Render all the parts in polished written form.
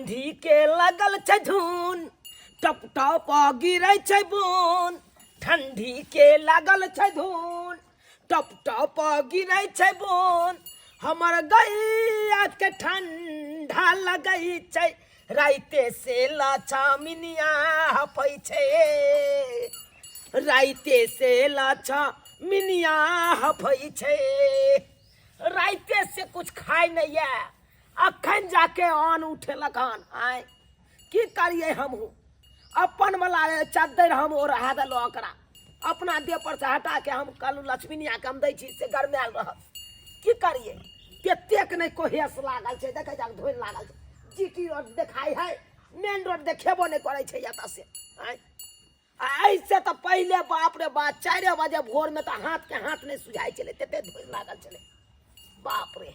ठंडी के लगल छै धुन, टप टप गिरै छै बून। ठंडी के लागल छै धुन, टप टप गिरै छै बून। हमर गैया के ठंडा लगै छै, राइते से लछमिनिया हफै छै, राइते से लछमिनिया हफै छै। राइते से कुछ खाइ नहि यऽ, अखन जाके अन्न उठेलक हन। आँय, की करियै हमहूँ? अपन वाला चद्दर हम ओढ़ा देलहुँ ओकरा, अपना देह पर से हटा के हम कहलहुँ लक्ष्मीनियाके हम दै छी से गरमायल रहत। की करियै, कतेक नहि कोहेस लागल छै, देखै जाक धोनि लागल छै। जी टी रोड देखाइ है, मेन रोड देखेबो नहि करै छै एतऽ से। आँय, आ एहिसँ तऽ पहिले बाप रे बाप 4 बजे भोरमे तऽ हाथके हाथ नहि सुझाइ छलै, तते धोनि लागल छलै। बाप रे,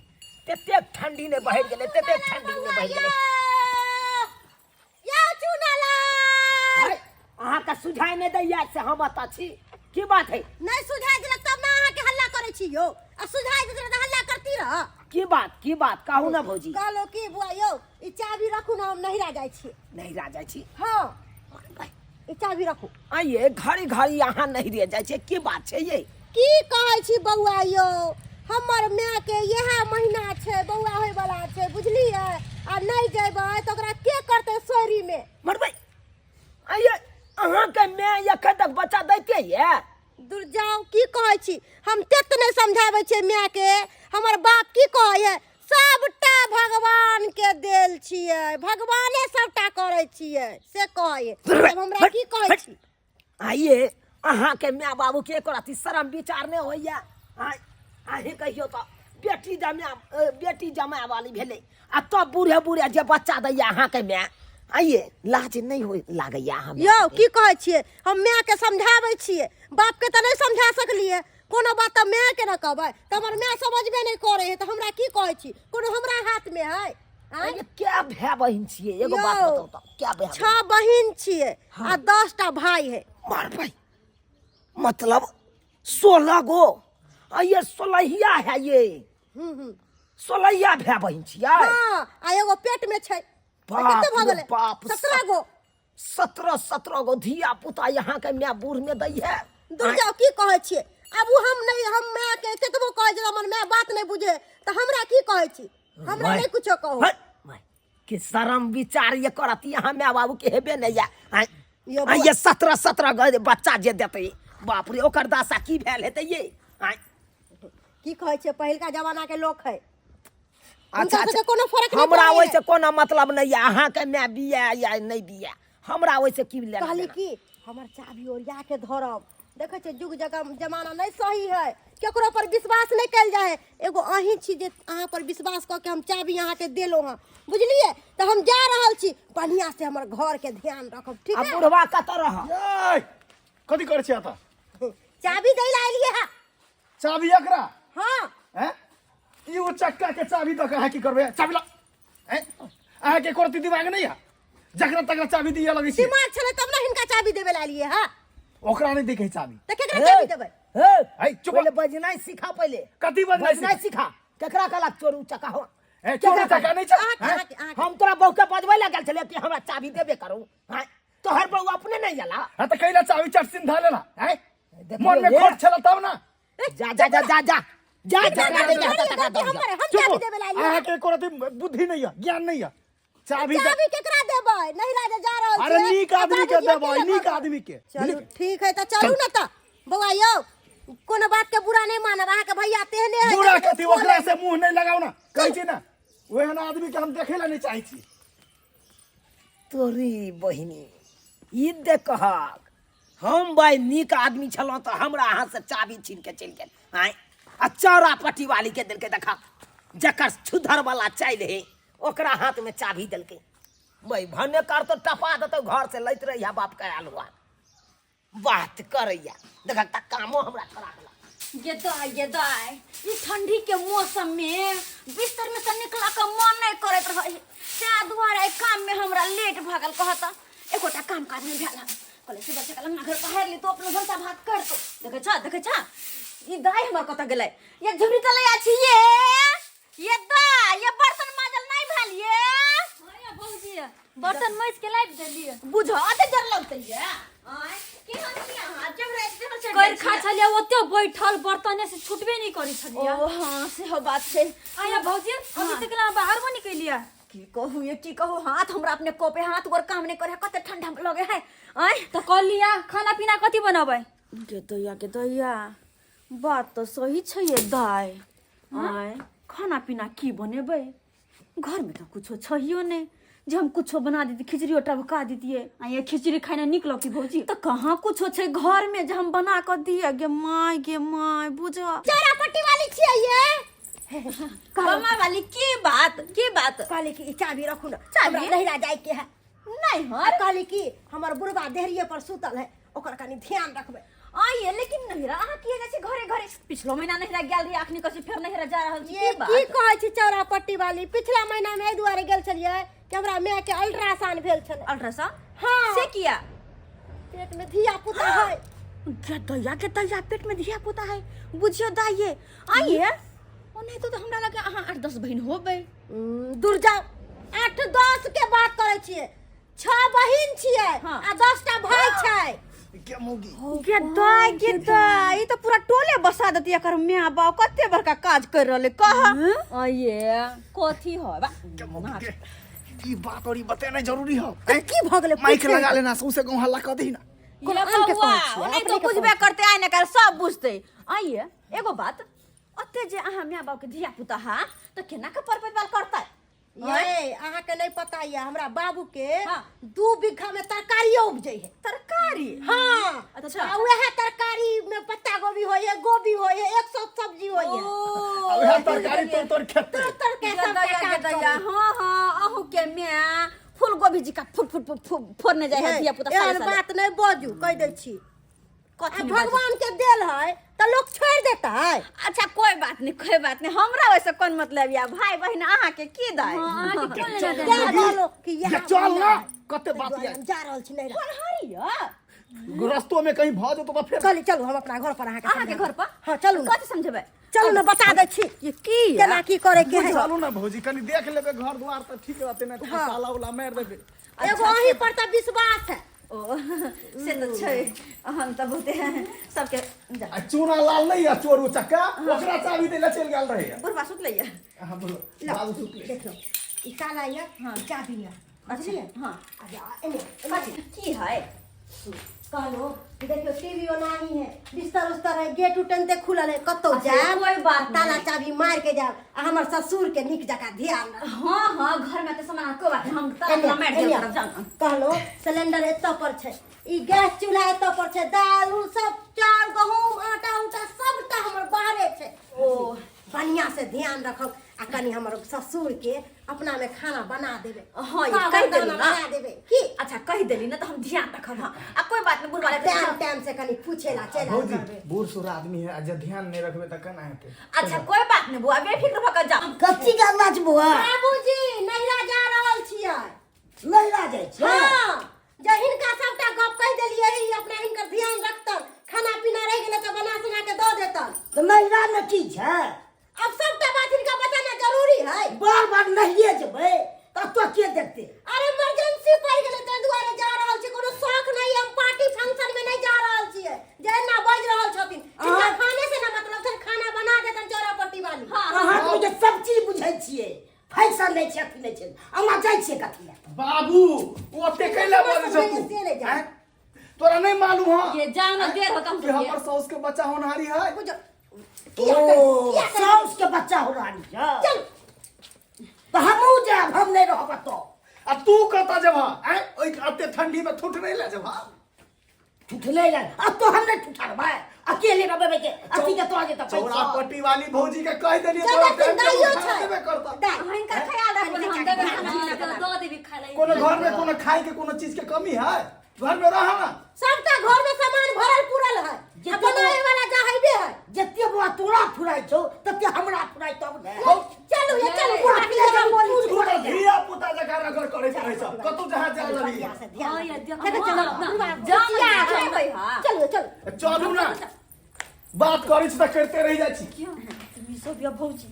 ततेक ठंडी नहि बढ़ि गेलै, ततेक ठंडी नहि बढ़ि गेलै। अहाँके सुझाइ नहि दैया से हम एतऽ छी, की बात है? नहि सुझाइ देलक तब ने अहाँके हल्ला करै छी यौ, आ सुझाइ देलक तऽ हल्ला करती रह। की बात, की बात कहू ना भौजी। कहलो की बुआ यौ, ई चाबी रखू ना, हम नहिरा जाइ छी। नहिरा जाइ छी? हाँ, ई चाबी रखू। आइए घड़ी घड़ी अहाँ नहिरे जाइ छियै, की बात छै ये? की कहै छी बौआ यौ, हमर माय के इएह महीना छै बौआ होय वाला छै, बुझलियै? आ नहि जेबै तऽ ओकरा के करतै सोहरी में? मरबै। आइए अहाँके माय एखन तक बच्चा दैते ये? दूर जाउ, की कहै छी, हम तेत नहि समझाबै छियै माय के। हमर बाप की कहै है, सबटा भगवान के देल छियै, भगवाने सबटा करै छियै से कहै है। तब हमरा की कहै छी? आइए अहाँके माय बाबू के एको रत्ती शरम विचार नहि होइए? अहीं कहियौ तऽ, बेटी जमाय, बेटी जमाय वाली भेलै आ तब बूढ़े बूढ़े जे बच्चा दैया अहाँके माय, आइए लाज नहि होइ लागैया अहाँ? यौ की कहै छियै, हम मायके समझाबै छियै, बापके तऽ नहि समझा सकलियै। कोनो बात तऽ मायके ने कहबै, तऽ हमर माय समझबे नहि करै है, तऽ हमरा की कहै छी? कोनो हमरा हाथमे है? आँय? क्या भाय बहिन छियै, एगो बात यौ, बताउ तऽ, क्या भाय? 6 बहिन छियै आ 10टा भाय है। मार भाई, मतलब 16 गो? आ ये सोलहिया है ये? सोलहिया भाय बहिन छियै? हाँ, आ एगो पेट में छै। बाप कते भऽ रे गेलै? बाप, 17 गो। 17 गो धिया पुता यहाँ के माय बूढ़ में दै है। दूर जाओ, की कहै छियै? आब उ हम नहि, हम माय के कतबो कहै छियै, हमर माय बात नहि बुझे, तऽ हमरा की कहै छी? हमरा माय। नहि कुछो कहू। हट, माय, कि शरम विचार ये करत यहाँ माय बाबू के हेबे नहीं या। आँय, यो आँय, बौआ। ये 17 गो बच्चा जे देतै, बाप रे, ओकर दशा की भेल हेतै ये? आँय। की कहै छियै, पहिलका जमाना के लोक है। अच्छा, हुनका अच्छा। सबके कोनो फर्क नहि हमरा पड़ै ओहिसँ है। कोनो मतलब नहि यऽ, अहाँके माय बिया या नहि बिया, हमरा ओहिसँ की लेना कहली देना? की हमर चाभी ओरिया के धरब। देखै छियै युग जगह जमाना नहि सही है, केकरो पर विश्वास नहि कयल जाइ है। एगो अहीं छी जे अहाँ पर विश्वास कऽ के हम चाभी अहाँके देलहुँ हँ, बुझलियै? तऽ हम जा रहल छी, बढ़िआँ से हमर घर के ध्यान रखब, ठीक आ है? बुढ़वा कतऽ रह? यै, कथी करै छी एतऽ? चाभी दै लए एलियै हँ। चाभी एकरा? हाँ। हैं? ई ओ चक्का के चाभी दऽ के अहाँ की करबै? चाभी ला। हैं? अहाँके एको रत्ती दिमाग नहि है? जकरा तकरा चाभी दिअ लगै छी। दिमाग छलै तब ने हिनका चाभी देबै लए एलियै हँ। ओकरा नहि देखै चाभी। तऽ केकरा चाभी देबै? हे, है, चुप। पहिले बजनाइ सिखा पहिले। कथी बजनाइ? बजनाइ सिखा। केकरा कहलक चोरू चक्का हो? ए, चोरू चक्का नहि छै। अहाँके, हैं? अहाँके, अहाँके। हम तोरा बहू के बजबै लए गेल छलियै कि हमरा चाभी देबे करू? हैं? तोहर बहू अपने नहि गेला। हाँ तऽ कैला चाभी चट सिन धऽ लेला? हैं? देखियौ मन में ये। खोट छला तब ना। जा जा जा जा जा जा जा जा जा जा जा गलती हमर है, हम चाभी देबै लए एलियै। अहाँके एको रत्ती बुद्धि नहि यऽ, ज्ञान नहि यऽ। चाभी चाभी केकरा देबै? नहीं राजा जा रहल अरे छियै। नीक आदमी के बाबूजी देबै, अकेले नीक घर पर। आदमी के। चलू ठीक है, तऽ चलू ने। तऽ बौआ यौ, कोनो बात के बुरा नहीं मानब, अहाँके भैया तेहने है। बुरा कथी, ओकरा से मुंह नहीं लगाउ ना, कहै छी ना, ओहन आदमी के हम देखै ला नहीं चाहै छी। तोरी बहिनी, ई देखहक, हम भाई नीक आदमी छलहुँ तऽ हमरा अहाँ से चाभी छीन के चलि गेल। आँय, आ चौरा पट्टी वाली के देलकै, देखा जकर छुधर वाला चालि है ओकरा हाथ में चाभी देलकै। भाई भने कर तो टपा देतौ घर से, लैत रहिया बाप के आयल हुआ बात करैया, देखक तऽ कामो हमरा करा देलक। ये दाय, ये दाय, ई ठंडी के मौसम में बिस्तर में से निकला के मन नहीं करत रहे, तै दुआरे काम में हमरा लेट भऽ गेल। कहता एकोटा काम काज नहीं भेल हन। कहले सुबह से अंगना घर पहाड़ ली तो अपनो भनसा भात कर तो। देखै छा, देखै छा, ई दाय हमर कतऽ गेलै? ये झुमरी तऽ ले छी ये, ये दाय, ये बर्तन माजल नहीं भेल ये। हाँ भौजी, छलियै बर्तन मजि के लाबि देलियै। बुझ अते डर लगतै ये आय केहन छी अहाँ चढ़ चढ़ कर खा छलियै ओते बैठल बर्तने से छुटबे नहीं करै छलियै। ओ हाँ सेहो बात छै। आया भौजी अभी तक ला बाहर में निकलियै। की कहू ये की कहू हाथ हमरा अपने कोपे हाथ गोर काम नहीं करे कते ठंडा लगे है। आय तो कह लिया खाना पीना कथी बनाबै? के दैया के दैया बात तो सही छै ये दाय। आय खाना पीना की बनेबै? घर में तो कुछो छहियो नहीं जे हम कुछो बना देती खिचड़ी टभका देतियै। आ ये खिचड़ी खाना नीक लगती भौजी? तो कहाँ कुछो छै घर में जे हम बना कऽ दिए गे my गे my बुझ। चौरा पट्टी वाली छियै ये। कमा वाली की बात की बात? कहली कि ई चाबी रखू ना, चाबी? हमरा नहिरा जाय के है। नहीं आ कहली कि हमर बुढ़बा देहरिये पर सुतल है ओकर कनी ध्यान रखबै। आइए लेकिन नहिरा अहाँ किया जाइ छी घरे घरे? पिछलो महीना नहिरा गेल रही अखनी कहै छी फेर नहिरा जा रहल छी ये की बात? की कहै छी चौरा पट्टी वाली? पिछला महीना में एहि दुआरे गेल छलियै कि हमरा माय के अल्ट्रासाउंड भेल छलै। अल्ट्रासाउंड? हाँ। से किया? पेट में धिया पुता है। के दैया के दैया पेट में धिया पुता है बुझियो दाइये। आइए ओ नहीं तो हमरा लगे अहाँ 8-10 बहिन होबै। दूर जाओ 8-10 के बात करै छियै। 6 बहिन छियै हाँ। आ 10टा भाई छै। के मौगी गे दाइ गे दाइ ई तो पूरा टोले बसा देती एकर माय बाप कते बड़का काज कर रहले कह। आइए कथी है बा के मौगी के ई बात और ई बतेनाइ जरूरी हो। तऽ की भऽ गेलै? माइक पूछे। लगा लेना सौंसे गाँव हल्ला कऽ दही ना। कोनो ये आन के बौआ, कहै छियै, ओ नहीं अपने तो के बुझबे कहै करते आइ ने काल्हि सब बुझते। आइए एगो बात ओते जे अहाँ माय बाप के धिया पुता हा तऽ केना के पर परिवार करतै? ये अहाँ के नहीं पता ये हमरा बाबू के हाँ। 2 बीघा में तरकारियो उपजै है। तरकारी? हाँ। अच्छा। आ वएह तरकारी में पत्ता गोभी होय है गोभी होय है 100 सब्जी होय है। ओ, आ वएह तरकारी तोड़ तोड़ खेतै। तोड़ तोड़ के सब दैया काज दैया, करै। हाँ हाँ अहूँ के माय फूल गोभी जी का फुट फुट फुट फोड़ने जाइ है धिया पुता एहन साले साले। बात नहीं बाजू कह दै छी। कथी आ नहि बाजू? भगवान के देल है तऽ लोग छोड़ देता है। अच्छा कोई बात नहीं कोई बात नहीं हमरा वैसे कोन मतलब या भाई बहन अहाँ के की दै? हाँ, अहाँ के कोन लेना चल, देना? तें कहलहुँ कि ये इएह चल ना महीना है। कते ताहि बात दुआरे या हम जा रहल छी नैहरा। कोन हरी या? रस्तो में कहीं भऽ जेतौ तऽ फेर कहली चलू हम अपना घर पर अहाँके अहाँ के समझाबै। घर पर? हाँ चलू ना। कथी समझेबै? चलू ना बता दै छी ये की या? केना की करे के है। चलू ना भौजी कनी देख लेबै घर द्वार तऽ ठीक रहतै ना तऽ हाँ। ताला उला मारि देबै। एगो अहीं पर तऽ विश्वास है। ओ से तऽ छै हम तऽ बहुते सबके जा। आ चूना लाल नहीं है चोरू चक्का ओकरा चाबी दै लए चलि गेल रहै। बुढ़बा सुतलै या? हाँ बोलो बाबू सुतलै। देखियौ ई ताला ये हाँ। ई चाबी ये। अच्छा, बुझलियै? हाँ। आ जा, एने, एने। कथी? की है? कहलो कि देखियौ टीवी ओनाही है बिस्तर उस्तर है गेट उट एनते खुलल है कतौ अच्छा, जायब कोई बात ताला नहीं। चाबी मार के जायब आ हमर ससुर के नीक जकाँ ध्यान रखब। हाँ हाँ घर में तऽ सामान कोई बात नहीं हम ताला एने, मारि देब एने। करब जाउ ना। कहलो सिलेंडर एतऽ पर छै ई गैस चूल्हा एतऽ पर छै दाल उल सब चाउर गहूम आटा उटा सबटा हमर बाहरे छै। ओ बढ़िया से ध्यान रखब आ कनी हमर ससुर के अपना में खाना बना देबे। हाँ, ये सावर कहि देली दाना ना। बना देबे की? अच्छा कहि देली ना तऽ हम ध्यान रखब। हाँ आ कोई बात नहीं बुढ़वा टाइम टाइम से कनी पूछे ला चलि आयल भौजी करबै। बूढ़ सूढ़ आदमी है आ जे ध्यान नहीं रखबै तऽ केना हेतै? अच्छा कोई बात नहीं बुआ बेफिक्र भऽ कऽ जाउ। कथी के आवाज बुआ? बाबूजी नैहरा जा रहल छियै। नैहरा जाइ छियै? हाँ जे हिनका सबटा गप कहि देलियै ई अपना हिनकर ध्यान रखतन खाना पीना रहि गेलै तऽ बना सुना के दऽ देतन। तऽ नैहरा में की छै? अब सबटा बात हिनका बताना जरूरी है। बार बार नहिए जेबै तब तो के देखते? अरे इमरजेंसी पड़ि गेलै ताहि दुआरे जा रहल छी कोनो शौक नहीं हम पार्टी फंक्शन में नहीं जा रहल छियै जे एना बाजि रहल छथिन। हिनका खाने से ना मतलब छनि खाना बना देतन चौरा पट्टी वाली। हाँ, अहाँ के सब चीज बुझै छियै फैशन नहीं छै अथी नहीं छै अहाँ जाइ छियै कथी लए? बाबू ओते कैला बजै छ तू? से नहि जाय। आँय? तोरा नहीं मालूम है ये जाओ ना देर होता हम कि हमर साउस के बच्चा होनहारी है। बुझो ओ साउस के बच्चा होनहारी है। चल तऽ हमहूँ जायब हम नहीं रहब एतऽ। आ तू कतऽ जेबह? आँय ओहि एते ठंडी में ठुठ नहीं ले जेबह? ठुठ नहीं ले अब तो हम नहीं ठुठरबै अकेले रहबै के अथी के तोरा जेतऽ चौरा पैसा। पट्टी वाली भौजी के कहि देलियै चल तोरा देखिन, टाइम टेबुल दाइयो खाना छै। देबे करतऽ। दाइ, हिनकर ख्याल रखबै हम देबै खाना पीना बना। दऽ देबी खाय ला। कोनो घर में कोनो खाय के कोनो चीज के कमी है? घर में रह ना। सबटा घर में सामान भरल पूरल है आ बनावे वाला जाहबे है। जते बुआ तोरा फुराइ छौ तते हमरा फुराइ तब ने। चलू ये चलू पूरा पूरा जगह बोली। तू तऽ धिया पुता जकाँ रगड़ करैत रहै छ कतौ जहाँ जाय लगी। बढ़िया से ध्यान हाँ, रखबै। ये देखो, देखो, हाँ, चलो, हाँ, बुढ़वा, जाओ ना, चिचिया जाओ है। भाई, हाँ। चलू चलू चलू ना बात करै छी तऽ करिते रहि जाइ छी। तुम सब या भौजी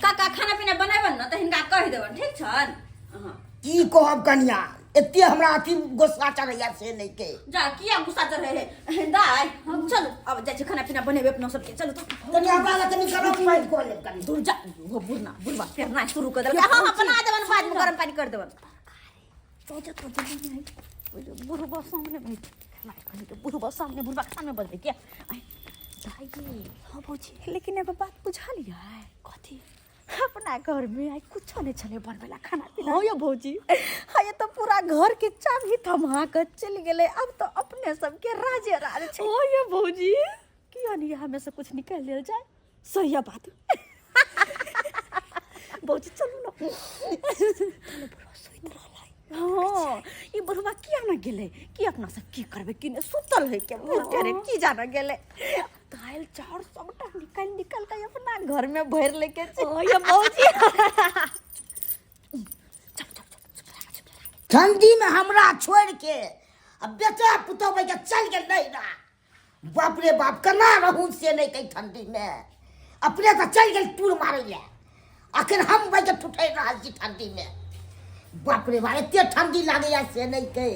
काका खाना पीना बनेबन ना तऽ हिनका कहि देबन ठीक छन? हाँ। की कहब कनिया, एते हमरा अथी गुस्सा चढ़ैया से नहि के। जा किया गुस्सा चढ़े है दाय? चलू अब जाइ छी खाना पीना बनेबै अपना सबके, चलू तो। कनिया, हमरा लग कनि गरम पानि कऽ लेब कनि। दूर जा, वो बुढ़ना बुढ़वा पेरना शुरू कर देलकै। हाँ हाँ, बना देबन, बाद में गरम पानी कर देबन। तो जा तो जल्दी नहीं आई बुढ़वा सामने बैठ के, बुढ़वा सामने, बुढ़वा के सामने बजबै के। आइ दाई। हाँ भौजी, लेकिन एगो बात बुझलियै? कथी? अपना घर में आइ कुछो नहीं छलै बनबै ला खाना पीना। हाँ यो भौजी, हाँ ये तो पूरा घर के चाबी थमा के चलि गेलै, अब तो अपने सबके राजे राज छै। ओ यो भौजी, किया नहीं हमें से कुछ निकालि लेल जाय? सही बात भौजी, चलू ना। बुढ़वा सुति रहलै। हाँ, ई बुढ़वा किया ना गेलै कि अपना सब की करबै की नहि, सुतल है के बुढ़ रे की जाना गेलै। दालि चाउर सबटा निकालि निकालि के अपना घर में भरि लेके छै। ओ ये भौजी, चल चल चल। ठंडी में हमरा छोड़ के आ बेटा पुतोह के चल गेल नहीं ना। बाप रे बाप, केना रहू से नहीं कही। ठंडी में अपने तऽ चल गेल टूर मारै लए, अखन हम बैठ के ठुठरि रहल छी ठंडी में। बाप रे बाप, एते ठंडी लागैया से नहीं के।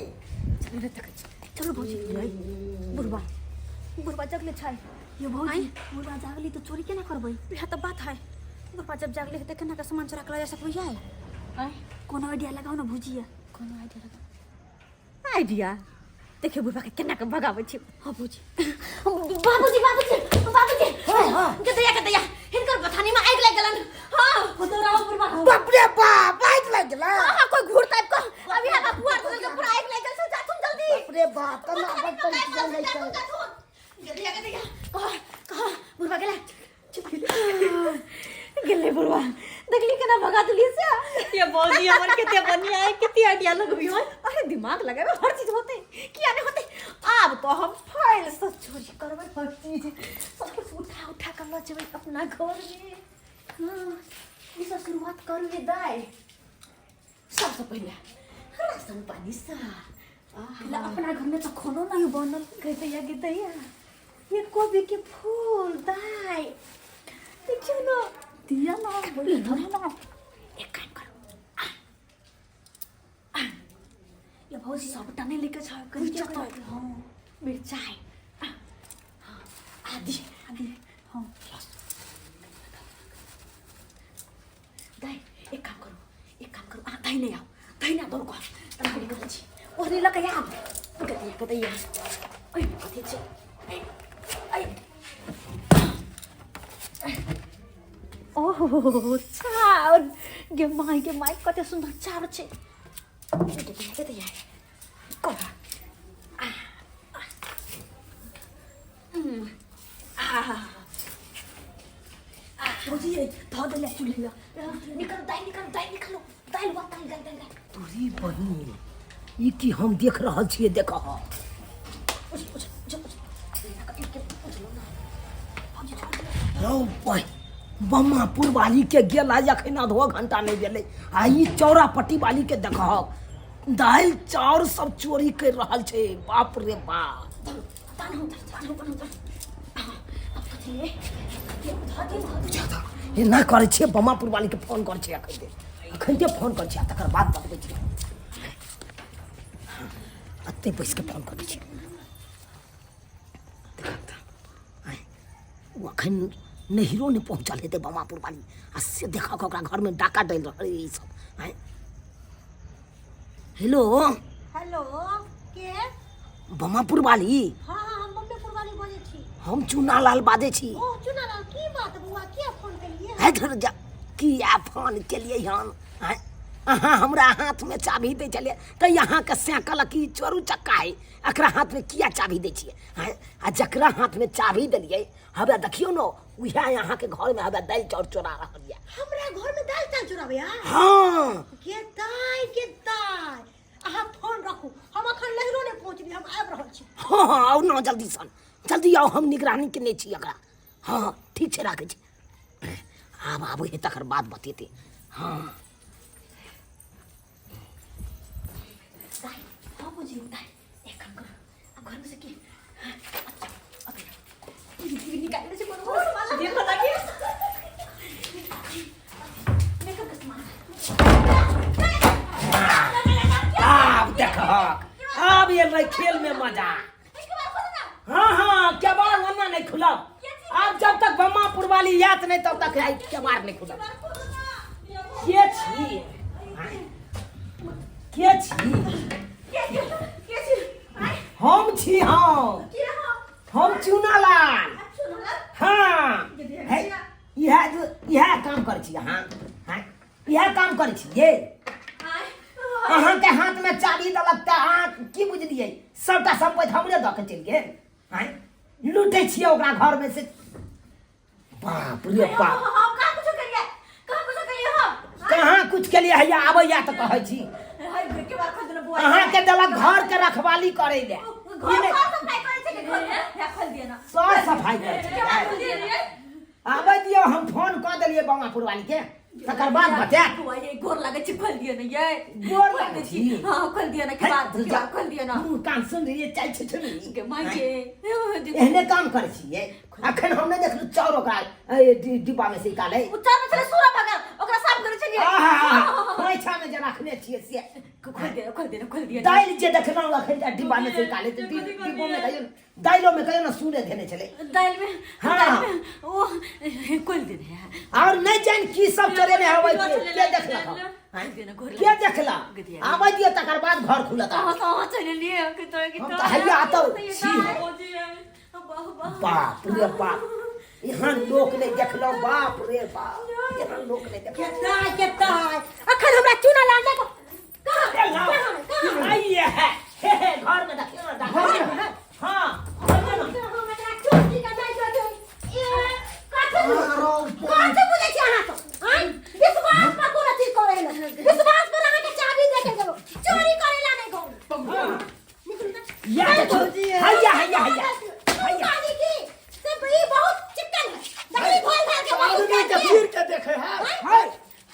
चलू भौजी। बुढ़वा बुढ़वा जगले छै ये भौजी, बुढ़वा जागली तो चोरी केना करबै? इएह तऽ बात है। बुढ़वा जब जागले है तऽ केना के सामान चोरा के लऽ जा सकबै? आय कोनो आइडिया लगाओ ना भुजिया। कोनो आइडिया लगा, आइडिया देखियो, बुढ़वा के केना के भगाबै छी। हाँ भौजी, बाबूजी बाबूजी बाबूजी। गदैया गदैया, हिनकर बथानी में आगि लागि गेलन। हाँ, दौड़ाओ बुढ़वा। बाप रे बाप, आगि लागि गेलै? हाँ, कोई घूर टाइप का अभी यहाँ पुआर के पूरा आगि लागि गेल। जाथुन जल्दी। बाप रे बाप, केना बचतै से नहीं के। गदैया गदैया, कह कह, बुढ़वा गेला, गेलै बुढ़वा। देखली केना भगा देली से? ये भौजी, हमर कते बढ़िया है, कते आइडिया लगबी हो। अरे, दिमाग लगाबे, हर चीज होते, किया नहीं होते? आब तो हम फाइल से चोरी करबै, हर चीज सब कुछ उठा उठा कर लऽ जेबै अपना घर में। हाँ, ई सब शुरुआत करू रे दाई। सबसे पहिले राशन पानी सा। ला, अपना घर में तो खानो नहीं बनल। गदैया गदैया, ये कोबी के फूल दाई, देखियो ना, दिया ना, धरो ना। एक काम करू। ये भौजी, सबटा नहीं लेके छै कहीं। मिर्चाइ। हाँ। मिरचाइ, आदि। आदि, हाँ। दाई, एक काम करू, एक काम करू, अहाँ दाहिने आउ, दाहिने दौड़ कऽ तरकारी करै छी, ओढ़नी लऽ कऽ आब। गदैया गदैया, ओहिमे कथी छै? ऐ ओहो, चाउर! गे माय गे माय, कते सुन्दर चाउर छै। गदैया गदैया, कर आ। भौजी, धऽ देले चूल्हे। निकालो दालि, निकालो दालि, निकालो दालि, वा दालि दालि दालि दालि। तोरी बहिन, ई की हम देख रहल छियै? देख। उठ उठ उठ उठ उठलो ना भौजी, छोड़ दियौ। रौ बहि, बम्मापुर वाली के गेला अखन आधो घंटा नहि भेलै आ ई चौरा पट्टी वाली के देखहक, दालि चाउर सब चोरी कर रहल छै। बाप रे बाप। तान हो तान हो तान हो। अब कथी ले धऽ दियौ, धऽ दियौ। एना करै छियै, बम्मापुर वाली के फोन करै छियै अखन, अखन फोन करै छियै, तकर बाद बतबै छियै। एते बैस के फोन करै छियै। देखहक तऽ, आँय, ओ अखन नहिरो नहि पहुँचल हेतै बम्मापुर वाली आ से देखहक, ओकरा घरमे डाका डालि रहल ई सब। आँय, हेलो। हेलो, के? बम्मापुर वाली? हाँ हाँ, हम बम्बेपुर वाली बजै छी। हम चूनालाल बाजै छी। ओ चुनालाल, की बात बौआ, किया फोन केलियै? है धर जा, किया फोन केलियै हन? आँय, अहाँ हमरा हाथमे चाभी दै छलियै तऽ अहाँके साइकिल की चोरू चक्का है? एकरा हाथमे किया चाभी दै छियै? आँय, आ जकरा हाथमे चाभी देलियै, हवे देखियौ ने, उएह अहाँके घरमे हवे दालि चाउर चोरा रहल यऽ। हमरा घर में दालि चाउर चोराबैया? हाँ। गे दाइ गे दाइ, अहाँ फोन रखू, हम अखन नहिरो नहि पहुँचली, हम आबि रहल छी। हाँ हाँ, आउ ने जल्दी सन, जल्दी आउ, हम निगरानी केने छी एकरा। हाँ हाँ, ठीक छै, राखै छी। आब आबै है तकर बाद बतेतै। हाँ। दाइ। हाँ भौजी। दाइ, एक काम करू, अब घर में से की अच्छा अभी निकालने से कोनो सामान देखो लगी। मेकअप के सामान। आयल रहे खेल में मजा। हाँ हाँ, केबाड़ ओना नहीं खुलब। आब जब तक बम्मापुर वाली आयत नहीं तब तक आई केबाड़ नहीं खुलब। के छी? के छी? हम छी, हम चूनालाल। हाँ, है, इएह इएह काम करै छी अहाँ? हाँ, इएह काम करै छी ये? अहाँके हाथमे चाबी देलक तऽ अहाँ की बुझलियै, सबटा सम्पत्ति हमरे दऽ के चलि गेल? आँय, लूटै छियै ओकरा घरमे से। बाप रे बाप, हम कहाँ कुछो करिए, कहाँ कुछो करिए हम? कहाँ कुछ केलियै? हैया आबैया तऽ कहै छी। हाय, घर के बाहर खोल देना बुआ। अहाँके देलक घरके रखवाली करै लए। घर घर सफाई करै छै कि घर में खोल दिया ना? सर सफाई करै छै। के बाहर खोल दिया ना। आबै दियौ, हम फोन कऽ देलियै बमापुर वाली के, तकर बाद बतायत। बुआ ये गोर लागै छै, खोल दिया ना ये। गोर लागै छी? हां, खोल दिया ना के बाद के बाद खोल दिया ना। मुँह कान सुन रही चाय छै छै के माय के एहने काम करै छियै। अखन हम नहि देखलू चाउर ओकरा डिब्बा में से निकालै। उ चाउर छलै सूरा भगल, ओकरा साफ करै छलियै। आहा, खोइछा में जे रखने छियै से। खोल दिया, खोल दिया, खोल दिया। दालि जे देखलहुँ अखन जे डिब्बा में से निकालै तऽ डिब्बो में कहियो ने, दालिओ में कहियो ने सूरे धेने छलै। दालि में? हाँ। दालि में ओ खोल देने है। और नहीं जान की सब चलेने हवे के देखलक हम? खोल दिया ना, घर के देखलक? आबै दियौ, तकर बाद घर खुलत। कहाँ कहाँ चले लिए कि तो कि हम तऽ हैया आतौ छी। बाप रे बाप, एहन लोक नहि देखलहुँ। बाप रे बाप, एहन लोक नहि देखलहुँ। केता केता अखन हमरा चूना लाल कहाँ? कहाँ कहाँ? आइए है, हे हे, घर में देखियौ ना डॉक्टर। हाँ, बोलिए ना। हम एकरा चोटी के नहि दऽ देब। ए, कथी कथी बुझै छी अहाँ सब? आँय? विश्वास पर कोनो चीज करै ले, विश्वास पर अहाँके चाबी दे के गेलहुँ, चोरी करै ला नहि कहू। या देखियौ, हैया हैया हैया हैया। कहली की से ई बहुत चिकन है, देखली भोल भाल के बहुत आदमी के है। पीर के देखे है। है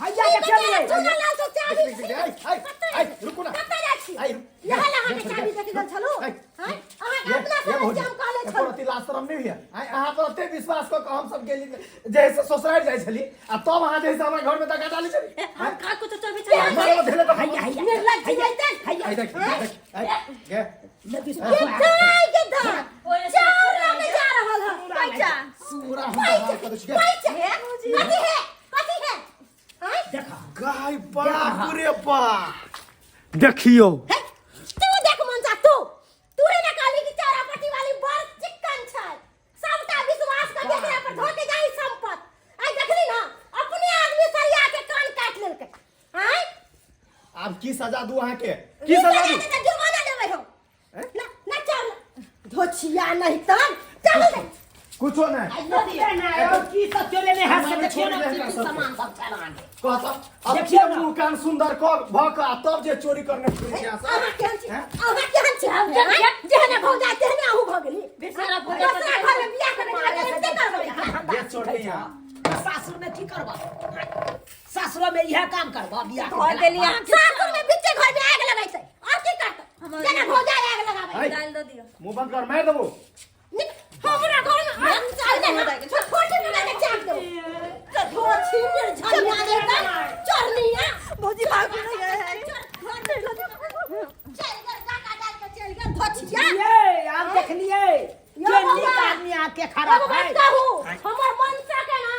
हैया ई देखियौ बेचारा ने। चूना लाल से चाबी देख, देख, आई, आई, रुकू ना। कतऽ जाइ छी? आई, इएह लए अहाँके चाबी दऽ के गेल छलहुँ? आई। आँय? अहाँके अपना ये समझ भौजी, के हम कहले एको छलहुँ। रत्ती लाज शरम नहीं होइए? आइ अहाँ पर एते विश्वास कऽ के हम सब गेली जे से ससुरारि जाइ छली आ तब अहाँ जे से हमरा घर में दगा डाली छली। हम का कुछ चबी छली? मारल धेले तऽ हैया हैया निर्लज्ज रहितै। हैया। आई देख, देख, आई, गे। नहि विश्वास के हुआ। दाय के दाय, चाउर लऽ के जा रहल हँ। पैसा सूरा हम तऽ हाल कऽ दै छी, गे। पैसा कथी है, कथी है? आँय? देखा गाय, बाप रे बाप, देखियौ। हे, तू देख मनसा, तू तू ही ने कहली कि चारा पट्टी वाली बड़ चिक्कन छै, सबटा विश्वास कऽ के एकरा पर धो के जाई संपत। आइ देखली ना, अपने आदमी सरिया के कान काटि लेलकै। आँय? आब की सजा दू अहाँके, की सजा दू? तऽ जुर्माना देबै हम ना ना। चल धोछिया नहीं तन, चल रे। कुछो नहीं। और की सब चोरेने है से देखियौ ने, की की सामान सब छल अहाँके। कहत अब देखियौ के ना। मुँह कान सुंदर कऽ भऽ कऽ आ तब जे चोरी करने फिरै छी अहाँ सब। अहाँ केहन छी? हैं? अहाँ केहन छी? आँय? जेहने भौजाइ तेहने अहूँ भऽ गेली। बेचारा भौजाइ। दोसरा घर में बियाह करबै तऽ एते करबै अहाँ? जे चोरी यहाँ सासुर में की करबा? सासुर में इएह काम करबा बियाह के धो देली अहाँ। सासुर में बीचे घर में आग लगै छै और की करतै? जेना भौजाइ आग लगाबै। है, दालि दऽ दियौ। मुँह बंद कर, मारि देबो। निक, हमरा घर में आग चल ने, छोटी में के चाट देबो। धोछी निर्झनिया देता चोरनिया। भौजी भागू नहीं है। चल गेल काका डाल के चल गेल धोछिया। ये आब देखलिए यो के बौआ। नीक आदमी आके खराब एगो बात है। कहू, हमर मनसा के ना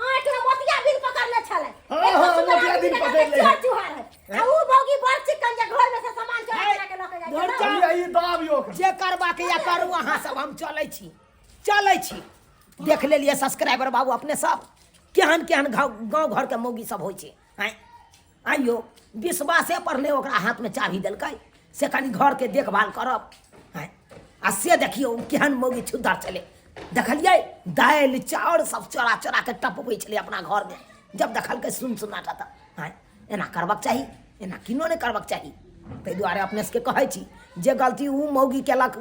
आँख में मोतिया बिन पकड़ले छलै। हाँ, एक हाँ, सुंदर मोतिया आदमी बिन के पकड़ले। चोर चुहार है आ ऊ भौगी बड़ चिकन जे घर में से सामान चोरा चोरा के लऽ के जाइ छै ना। लिअ, ई दाबियो ओकरा। जे करबाके या करू अहाँ सब, हम चलै छी, चलै छी। देख लेलियै सब्सक्राइबर बाबू अपने सब, केहन केहन गाँव घरके मौगी सब होइ छै। आँय आइयो विश्वासे पर नहि ओकरा हाथमे चाभी देलकै से कनि घरके देखभाल करब। आँय, आ से देखियौ केहन मौगी छुद्दर छलै। देखलियै दालि चाउर सब चोरा चोरा के टपबै छलै अपना घरमे जब देखलकै सुन सुनाटा। तऽ आँय, एना करबाक चाही? एना किनो नहि करबाक चाही। ताहि दुआरे अपने सबके कहै छी, जे गलती ओ मौगी केलक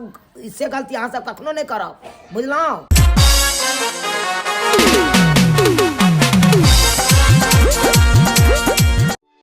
से गलती अहाँ सब कखनो नहि करब, बुझलहुँ?